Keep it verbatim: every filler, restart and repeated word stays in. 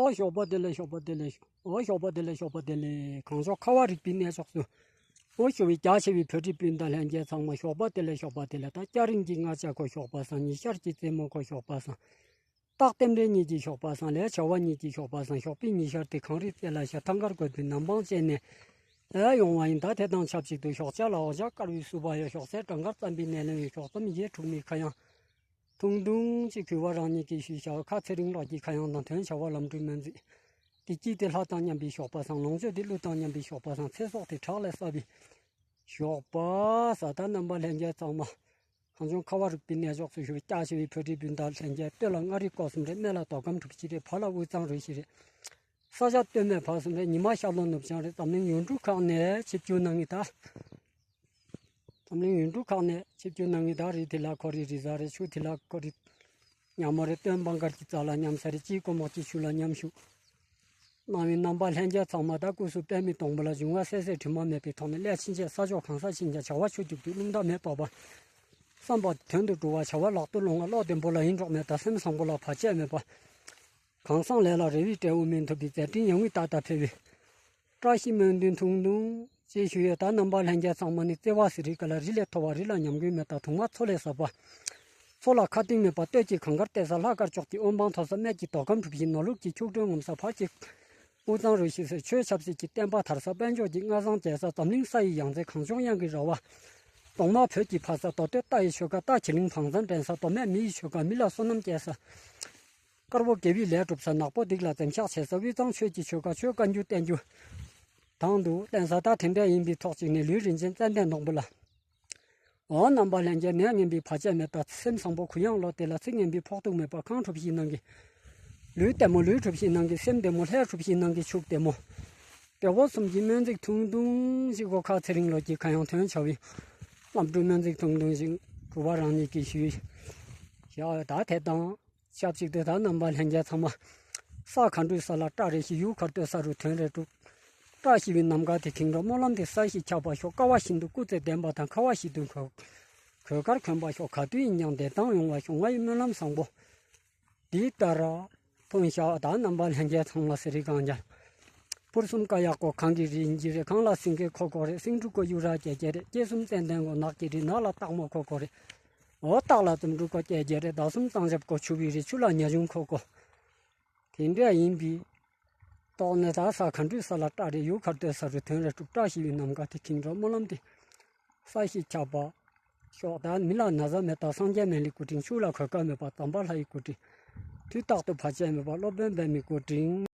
ཨོ་ཞོགས་པ་བདེ་ལེགས། ཞོགས་པ་བདེ་ལེགས། ཨོ་ཞོགས་པ་བདེ་ལེགས། ཞོགས་པ་བདེ་ལེགས། གངས་ལྗོངས་ཁ་བ་རིག་པའི་གནས་མཆོག་ཏུ། ཨོ་ཞུ་བའི་རྒྱ་ཆེ་བའི་བོད་རིགས་སྤུན་ཟླ་ལྷན་རྒྱས་ཚང་མ་ཞོགས་པ་བདེ་ལེགས། ཞོགས་པ་བདེ་ལེགས། ད་སྐྱ་རེངས་ཀྱི་ང་ཅག་ཁོ་ཞོགས་པ་བཟང་། ཉི་ཤར་གྱི་རྩེ་མོ་ཁོ་ཞོགས་པ་བཟང་། སྟག་རྟེན་འབྲེལ་གཉིས་ཀྱི་ཞོགས་པ་བཟང་། ལས་བྱ་བ་གཉིས་ཀྱི་ཞོགས་པ་བཟང་། ཞོགས་པའི་ཉི་ཤར་དེ་གངས་རིའི་རྩེ་ལ་ཤར། ཐང་དཀར་རྒོད་པོའི་ནམ་འཕང་བཅད་ནས་ཨེ་ཡོང་བ་ཡིན། ད་དེ་དང་ཆབས་ཅིག་ཏུ་ཞོགས་ཇ་ལ་འོ་ཇ་དཀར་བའི་བསུ་བ་ཡོད། ཞོགས་ཟས་སྦྲང་དཀར་རྩམ་པའི་ནས་ལེན་ཡོད། ཞོགས་ཙམ་ཡེ་འཁྲུག་མའི་ཁ་གཡང་ཐུང་ཐུང་ཅིག་གུས་པ་རང་ཉིད་ཀྱིས་ཞུས་བྱ་བ། ཁ་ཚེ་རིང་ལགས་ཀྱི་ཁ་གཡང་དང་དོན་བྱ་བ་ལམ་འགྲོའི་སྨོན་ཚིག་དེ་སྐྱིད་དེ་ལྷ་དང་མཉམ་པའི་ཞོགས་པ་བཟང་། ལོངས་སྤྱོད་དེ་ཀླུ་དང་མཉམ་པའི་ཞོགས་པ་བཟང་། ཚེ་སྲོག་དེ་བྲག་ལས་སྲ་བའི་ཞོགས་པ་བཟང་། ད་རྣམ་པ་ལྷན་རྒྱས་ཚང་མ། གངས་ལྗོངས་ཁ་བ་རིག་པའི་གནས་མཆོག་སུ་བཞུགས་པའི་སྐྱ་ཆེ་བའི་བོད་རིགས་སྤུན་ཟླ་ལྷན་རྒྱས། སྟོད་ལ་མངའ་རིས་སྐོར་གསུམ་རེད། སྨད་ལ་མདོ་ཁམས་གྲུ་བཞི་རེད། བར་ལ་དབུས་གཙང་རུ་བཞི་རེད། ས་ཆ་སྟོད་སྨད་བར་གསུམ་རེད། ཉི་མ་ཤར་ལྷོ་ནུབ་བྱང་རེད། འཛམ་གླིང་ཡུལ་གྲུ་ཁག་ནས་ཆིབས་བསྒྱུར་གནང་ངེས་ད། འཛམ་གླིང་ཡུལ་གྲུ་ཁག་ནས་ཆིབས་བསྒྱུར་གནང་ངེས་ད། རི་དེ་ལ་ཁོ་རི་རི་གཟར་རེད། ཆུ་དེ་ལ་ཁོ་རི་ཉ་མོ་རེད། སྟོན་པ་མགར་གྱི་རྩ་ལ་མཉམ་ས་རེད། དཀྱིལ་འཁོར་མོག་གི་ཆུ་ལ་མཉམ་བཞུགས་གནང་བའི་རྣམ་པ་ལྷན་རྒྱས་ཚང་མ། ད་སྐུ་གཟུགས་པདྨའི་སྡོང་པོ་ལ་འབྱུང་བ་སད་སེར་དྲི་མ་མེད་པའི་ཐོག་ནས་སླད་ཕྱིན་ཆད་ས་ཕྱོགས་གང་སར་ཕྱིན་ཀྱང་བྱ་བ་ཆུ་རྒྱུག་རྒྱུག་རླུང་རྟ་མེ་འབར་བར་བསམ་པ་དོན་དུ་འགྲོ་བ། བྱ་བ་ལག་ཏུ་ལོངས་པ། བློ་བདེ་པོ་ལ་ཡིད་འཕྲོག་མེད་པ། སེམས་བཟང་པོ་ལ་བར་ཆད་མེད་པ། གང་བསམ་ལས་ལ་རེ་བའི་འབྲས་བུ་སྨིན་ཐུབ་པའི་མཛད་འཕྲིན་ཡོང་བའི་ཏག་ཏག་འཕེལ་བའི་བཀྲ་ཤིས་སྨོན་འདུན་ཐུང་ཐུང་ཅིག་ཞུ་ཡོད། ད་རྣམ་པ་ལྷན་རྒྱས་ཚང་མ་ནི་བརྩེ་བ་ཟེར་རིགས་ག་ལ། རི་ལས་མཐོ་བ། རི་ལ་ཉམས་རྒུད་མེད་པ། དུང་བ་མཚོ་ལས་ཟབ་པ། མཚོ་ལ་ཁ་གཏིང་མེད་པ། སྟོད་ཀྱི་གངས་དཀར་བལྟས་ས། ལྷ་དཀར་ཕྱོགས་ཀྱི་དབོན་འབངས་མཐོ་ས། སྨད་ཀྱི་མདོ་ཁམས་གྲུ་བཞི། ནོར་ལུག་གི་ཕྱུག་སྒྲོན་ངོམ་ས། བར་གྱི་དབུས་གཙང་རུ་བཞི་ཟེར། ཆོས་ཆབ་སྲིད་ཀྱི་བསྟན་པ་དར་ས། དཔལ་འབྱོར་གྱི་མངའ་ཐང་རྒྱས་ས། འཛམ་གླིང་ས་ཡི་ཡང་རྩེ། གངས་ལྗོངས་གཡང་གི་ར་བ། གདོང་དམར་བོད་ཀྱི་ཕ་ས། མདོ་སྟོད་རྟ་ཡི་ཆོལ་ཁ། རྟ་བྱི་གླིང་བང་བཙན་འདྲེན་ས། མདོ་སྨད་མི་ཡི་ཆོལ་ཁ། མི་ལ་བསོད་ནམས་སྐྱེད་ས། དཀར་པོ་དགེ་བའི་ལས་སྒྲུབ་ས། ནག་པོ་སྡིག་ལ་འཛེམ་བཤགས་བྱེད་ས། དབུས་གཙང་ཆོས་ཀྱི་ཆོལ་ཁ། ཆོས་བཀའ་འགྱུར་བསྟན་རྒྱུ་དང་དུ་བསྟན་ས། ད་དེ་འདྲ་ཡིན་པའི་ཐོག་ཅིག་ནས་ལུས་རིན་ཆེན་ཙན་དན་སྡོང་པོ་ལ། འོ་རྣམ་པ་ལྷན་རྒྱས། ནད་ངན་པའི་བར་ཆད་མེད་པ། སེམས་བཟང་པོ་གུ་ཡངས་བློ་བདེ་ལ། ཚིག་ངན་པའི་ཕོག་ཐུག་མེད་པ། གངས་གྲུ་བཞིའི་ནང་གི་ལུས་བདེ་མོ། ལུས་གྲུ་བཞིའི་ནང་གི་སེམས་བདེ་མོ། ལྷས་གྲུ་བཞིའི་ནང་གི་ཕྱུགས་བདེ་མོ། དེ་འོ་གསུམ་གྱི་སྨོན་ཚིག་ཐུང་ཐུང་ཞིག་གོ། ཁ་ཚེ་རིང་ལོ་ཀྱི་ཁ་གཡང་དོན་བྱ་བའི་ལམ་འགྲོའི་སྨོན་ཚིག་ཐུང་ཐུང་ཞིག་གུས་པ་རང་ཉིད་ཀྱིས་ཞུས་བཞག་ཡོད། ད་དེ་དང་ཆབས་ཅིག་ཏུ་ད་རྣམ་པ་ལྷན་རྒྱས་ཚང་མ། ས་ག་འགྲོའི་ས་ལ་སྐྲ་རེ་ཞིག་ཡུལ་གར་སྟོད་ས་རུ་དོན་རེ་སྒྲུབ། བཀྲ་ཤིས་པའི་ནམ་མཁའ་དེ་ཁེངས་འགྲོ། སྨོན་ལམ་དེ་ས་གཞི་ཁྱབ་པ་ཤོག་དཀའ་བ་ཤིན་ཏུ་སྐུ་ཚེ་བརྟན་པ་དང་། ཁ་བ་ཤིན་ཏུ་གོས་གོས་དཀར་གོན་པ་ཤོག་ག་དུས་ཡིན་ཀྱང་བདེ་ཐང་ཡོང་བ་ཤོག་ང་ཡི་སྨོན་ལམ་བཟང་པོ་འདི་ལྟར་ཐོན་ཤག་ད་རྣམ་པ་ལྷན་རྒྱས་ཚང་མ་ཟེར་རིགས་གང་ཅག་སྤུར་གསུམ་ཀ་ཡག་པོ་གངས་ཀྱི་རི་ཡིན་གྱི་རེད། གངས་ལ་སེང་གེ་འཁོར་དགོས་རེད། སེང་ཕྲུག་གོ་གཡུ་རལ་རྒྱས་རྒྱས་རེད། སྐྱེ་གསུམ་ཙན་དན་གོ་ནགས་ཀྱི་རི། ནགས་ལ་སྟག་མོ་འཁོར་དགོས་རེད། འོ་སྟག་ལ་རྩམ་དྲུག་གོ་རྒྱས་རྒྱས་རེད། ཟླ་གསུམ་གཙང་ཆབ་གོ་ཆུ་བོའི་རི། ཆུ་ལ་ཉ་ཆུང་འཁོར་དགོས། དེ་འདྲ་ཡིན་པའི་ཐོག་ནས་ད་ས་ག་འགྲོའི་ས་ལ་སྐྲ་རེ་ཡུལ་གར་སྟོད་ས་རུ་དོན་རེ་སྒྲུབ། བཀྲ་ཤིས་པའི་ནམ་མཁའ་དེ་ཁེངས་འགྲོ། སྨོན་ལམ་དེ་ས་གཞི་ཁྱབ་པ་ཤོག་ད་མི་ལ་ན་ཚ་མེད་པ། སངས་རྒྱས་མི་ལའི་སྐུ་དྲིན། ཕྱུགས་ལ་གོད་ཁ་མེད་པ། ཛམ་བྷ་ལ་ཡི་སྐུ་དྲིན། དུས་རྟག་ཏུ་བར་ཆད་མེད་པ། སློབ་དཔོན་པདྨའི་སྐུ་དྲིན།